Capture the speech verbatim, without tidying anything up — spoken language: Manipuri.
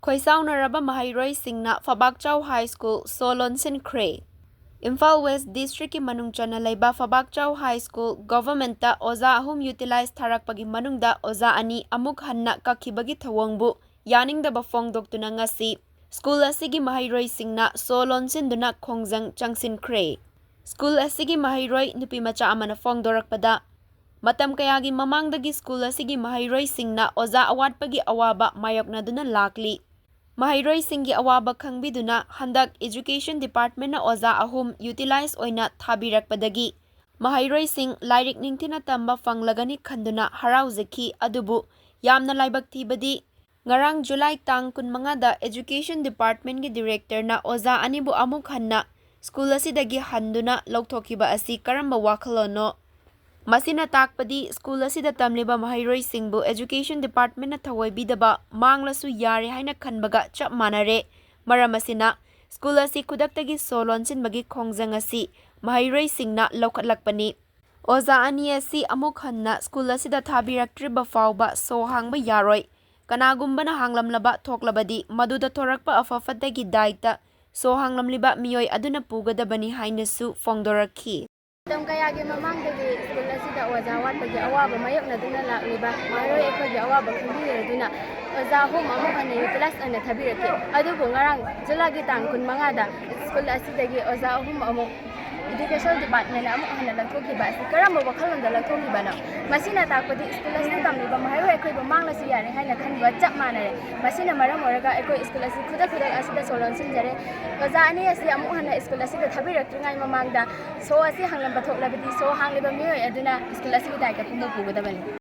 ꯈꯣꯏꯁꯥꯎꯅꯔꯕ ꯃꯍꯩꯔꯣꯏꯁꯤꯡꯅ ꯐꯕꯥꯛꯆꯥꯎ ꯍꯥꯏ ꯁ꯭ꯀꯨꯜ ꯁꯣ ꯂꯣꯟꯁꯤꯟꯈ꯭ꯔꯦ꯫ ꯏꯝꯐꯥꯜ ꯋꯦꯁ ꯗꯤꯁꯇ꯭ꯔꯤꯛꯀꯤ ꯃꯅꯨꯡ ꯆꯟꯅ ꯂꯩꯕ ꯐꯕꯥꯛꯆꯥꯎ ꯍꯥꯏ ꯁ꯭ꯀꯨꯜ ꯒꯣꯚꯔꯟꯃꯦꯟꯠꯇ ꯑꯣꯖꯥ ꯑꯍꯨꯝ ꯌꯨꯇꯤꯂꯥꯏꯖ ꯊꯥꯔꯛꯄꯒꯤ ꯃꯅꯨꯡꯗ ꯑꯣꯖꯥ ꯑꯅꯤ ꯑꯃꯨꯛ ꯍꯟꯅ ꯀꯛꯈꯤꯕꯒꯤ ꯊꯧꯑꯣꯡꯕꯨ ꯌꯥꯅꯤꯡꯗꯕ ꯐꯣꯡꯗꯣꯛꯇꯨꯅ ꯉꯁꯤ ꯁ꯭ꯀꯨꯜ ꯑꯁꯤꯒꯤ ꯃꯍꯩꯔꯣꯏꯁꯤꯡꯅ ꯁꯣ ꯂꯣꯟꯁꯤꯟꯗꯨꯅ ꯈꯣꯡꯖꯪ ꯆꯪꯁꯤꯟꯈ꯭ꯔꯦ꯫ ꯁ꯭ꯀꯨꯜ ꯑꯁꯤꯒꯤ ꯃꯍꯩꯔꯣꯏ ꯅꯨꯄꯤꯃꯆꯥ ꯑꯃꯅ ꯐꯣꯡꯗꯣꯔꯛꯄꯗ, ꯃꯇꯝ ꯀꯌꯥꯒꯤ ꯃꯃꯥꯡꯗꯒꯤ ꯁ꯭ꯀꯨꯜ ꯑꯁꯤꯒꯤ ꯃꯍꯩꯔꯣꯏꯁꯤꯡꯅ ꯑꯣꯖꯥ ꯑꯋꯥꯠꯄꯒꯤ ꯑꯋꯥꯕ ꯃꯥꯌꯣꯛꯅꯗꯨꯅ ꯂꯥꯛꯂꯤ꯫ ꯃꯍꯩꯔꯣꯏꯁꯤꯡꯒꯤ ꯑꯋꯥꯕ ꯈꯪꯕꯤꯗꯨꯅ ꯍꯟꯗꯛ ꯏꯖꯨꯀꯦꯁꯟ ꯗꯤꯄꯥꯔꯠꯃꯦꯟꯠꯅ ꯑꯣꯖꯥ ꯑꯍꯨꯝ ꯌꯨꯇꯤꯂꯥꯏꯖ ꯑꯣꯏꯅ ꯊꯥꯕꯤꯔꯛꯄꯗꯒꯤ ꯃꯍꯩꯔꯣꯏꯁꯤꯡ ꯂꯥꯏꯔꯤꯛ ꯅꯤꯡꯊꯤꯅ ꯇꯝꯕ ꯐꯪꯂꯒꯅꯤ ꯈꯟꯗꯨꯅ ꯍꯔꯥꯎꯖꯈꯤ꯫ ꯑꯗꯨꯕꯨ ꯌꯥꯝꯅ ꯂꯥꯏꯕꯛ ꯊꯤꯕꯗꯤ, ꯉꯔꯥꯡ ꯖꯨꯂꯥꯏ ꯇꯥꯡ ꯀꯨꯟꯃꯉꯥꯗ ꯏꯖꯨꯀꯦꯁꯟ ꯗꯤꯄꯥꯔꯠꯃꯦꯟꯠꯀꯤ ꯗꯤꯔꯦꯛꯇꯔꯅ ꯑꯣꯖꯥ ꯑꯅꯤꯕꯨ ꯑꯃꯨꯛ ꯍꯟꯅ ꯁ꯭ꯀꯨꯜ ꯑꯁꯤꯗꯒꯤ ꯍꯟꯗꯨꯅ ꯂꯧꯊꯣꯛꯈꯤꯕ ꯑꯁꯤ ꯀꯔꯝꯕ ꯋꯥꯈꯜꯂꯣꯟꯅꯣ? ꯃꯁꯤꯅ ꯇꯥꯛꯄꯗꯤ ꯁ꯭ꯀꯨꯜ ꯑꯁꯤꯗ ꯇꯝꯂꯤꯕ ꯃꯍꯩꯔꯣꯏꯁꯤꯡꯕꯨ ꯏꯖꯨꯀꯦꯁꯟ ꯗꯤꯄꯥꯔꯠꯃꯦꯟꯠꯅ ꯊꯑꯣꯏꯕꯤꯗꯕ, ꯃꯥꯡꯂꯁꯨ ꯌꯥꯔꯦ ꯍꯥꯏꯅ ꯈꯟꯕꯒ ꯆꯞ ꯃꯥꯟꯅꯔꯦ꯫ ꯃꯔꯝ ꯑꯁꯤꯅ ꯁ꯭ꯀꯨꯜ ꯑꯁꯤ ꯈꯨꯗꯛꯇꯒꯤ ꯁꯣ ꯂꯣꯟꯁꯤꯟꯕꯒꯤ ꯈꯣꯡꯖꯪ ꯑꯁꯤ ꯃꯍꯩꯔꯣꯏꯁꯤꯡꯅ ꯂꯧꯈꯠꯂꯛꯄꯅꯤ꯫ ꯑꯣꯖꯥ ꯑꯅꯤ ꯑꯁꯤ ꯑꯃꯨꯛ ꯍꯟꯅ ꯁ꯭ꯀꯨꯜ ꯑꯁꯤꯗ ꯊꯥꯕꯤꯔꯛꯇ꯭ꯔꯤꯕ ꯐꯥꯎꯕ ꯁꯣ ꯍꯥꯡꯕ ꯌꯥꯔꯣꯏ꯫ ꯀꯅꯥꯒꯨꯝꯕꯅ ꯍꯥꯡꯂꯝꯂꯕ ꯊꯣꯛꯂꯕꯗꯤ ꯃꯗꯨꯗ ꯊꯣꯔꯛꯄ ꯑꯐ ꯐꯠꯇꯒꯤ ꯗꯥꯏꯇ ꯁꯣ ꯍꯥꯡꯂꯝꯂꯤꯕ ꯃꯤꯑꯣꯏ ꯑꯗꯨꯅ ꯄꯨꯒꯗꯕꯅꯤ ꯍꯥꯏꯅꯁꯨ ꯐꯣꯡꯗꯣꯔꯛꯈꯤ꯫ ꯃꯇꯝ ꯀꯌꯥꯒꯤ ꯃꯃꯥꯡꯗꯒꯤ ꯁ꯭ꯀꯨꯜ ꯑꯁꯤꯗ ꯑꯣꯖꯥ ꯋꯥꯠꯄꯒꯤ ꯑꯋꯥꯕ ꯃꯥꯌꯣꯛꯅꯗꯨꯅ ꯂꯥꯛꯂꯤꯕ ꯃꯍꯩꯔꯣꯏ ꯑꯩꯈꯣꯏꯒꯤ ꯑꯋꯥꯕ ꯈꯪꯕꯤꯔꯗꯨꯅ ꯑꯣꯖꯥ ꯑꯍꯨꯝ ꯑꯃꯨꯛ ꯍꯟꯅ ꯌꯨꯇꯤꯂꯥꯏꯖ ꯑꯣꯏꯅ ꯊꯥꯕꯤꯔꯛꯈꯤ꯫ ꯑꯗꯨꯕꯨ ꯉꯔꯥꯡ ꯖꯨꯂꯥꯏꯒꯤ ꯇꯥꯡ ꯀꯨꯟꯃꯉꯥꯗ ꯁ꯭ꯀꯨꯜ ꯑꯁꯤꯗꯒꯤ ꯑꯣꯖꯥ ꯑꯍꯨꯝ ꯑꯃꯨꯛ ꯏꯗꯨꯀꯦꯁꯟ ꯗꯤꯄꯥꯔꯠꯃꯦꯟꯅ ꯑꯃꯨꯛ ꯍꯟꯅ ꯂꯧꯊꯣꯛꯈꯤꯕ ꯑꯁꯤ ꯀꯔꯝꯕ ꯋꯥꯈꯜꯂꯣꯟꯗ ꯂꯧꯊꯣꯛꯈꯤꯕꯅꯣ? ꯃꯁꯤꯅ ꯇꯥꯛꯄꯗꯤ ꯁ꯭ꯀꯨꯜ ꯑꯁꯤꯗ ꯇꯝꯂꯤꯕ ꯃꯍꯩꯔꯣꯏ ꯑꯩꯈꯣꯏꯕꯨ ꯃꯥꯡꯂꯁꯨ ꯌꯥꯔꯦ ꯍꯥꯏꯅ ꯈꯟꯕ ꯆꯞ ꯃꯥꯟꯅꯔꯦ꯫ ꯃꯁꯤꯅ ꯃꯔꯝ ꯑꯣꯏꯔꯒ ꯑꯩꯈꯣꯏ ꯁ꯭ꯀꯨꯜ ꯑꯁꯤ ꯈꯨꯗꯛ ꯈꯨꯗꯛ ꯑꯁꯤꯗ ꯁꯣ ꯂꯣꯟꯁꯤꯟꯖꯔꯦ꯫ ꯑꯣꯖꯥ ꯑꯅꯤ ꯑꯁꯤ ꯑꯃꯨꯛ ꯍꯟꯅ ꯁ꯭ꯀꯨꯜ ꯑꯁꯤꯗ ꯊꯥꯕꯤꯔꯛꯇ꯭ꯔꯤꯉꯩ ꯃꯃꯥꯡꯗ ꯁꯣ ꯑꯁꯤ ꯍꯥꯡꯂꯝꯕ ꯊꯣꯛꯂꯕꯗꯤ ꯁꯣ ꯍꯥꯡꯂꯤꯕ ꯃꯤꯑꯣꯏ ꯑꯗꯨꯅ ꯁ꯭ꯀꯨꯜ ꯑꯁꯤꯒꯤ ꯗꯥꯏꯇ ꯄꯨꯝꯕ ꯄꯨꯒꯗꯕꯅꯤ꯫